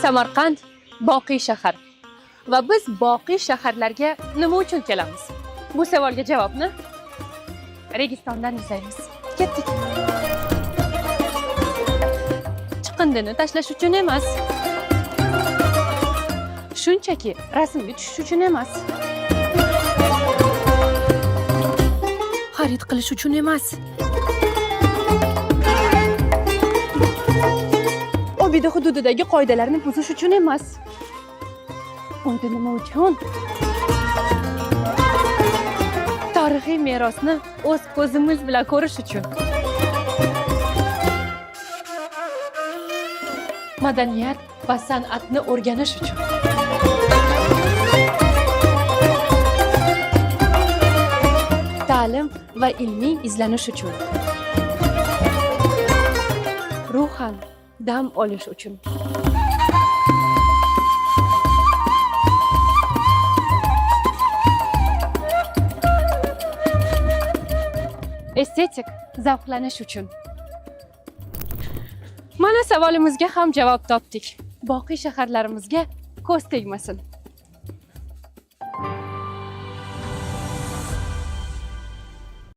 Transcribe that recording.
Samarqand boqiy shahar. Va biz boqiy shaharlarga nima uchun kelamiz? Bu savolga javobni Registondan izlaymiz. Ketdik. Chiqindini tashlash uchun emas. Shunchaki rasmga tushish uchun emas. Xarid qilish uchun emas. Obida hududidagi qoidalarni buzish uchun emas. Unda nima uchun? Tarixiy merosni o'z ko'zimiz bilan ko'rish uchun. Madaniyat va san'atni o'rganish uchun. Ta'lim va ilmiy izlanish uchun. Ruhan dam olish uchun. Estetik zavqlanish uchun. Mana savolimizga ham javob topdik. Boqiy shaharlarimizga ko'z tegmasin.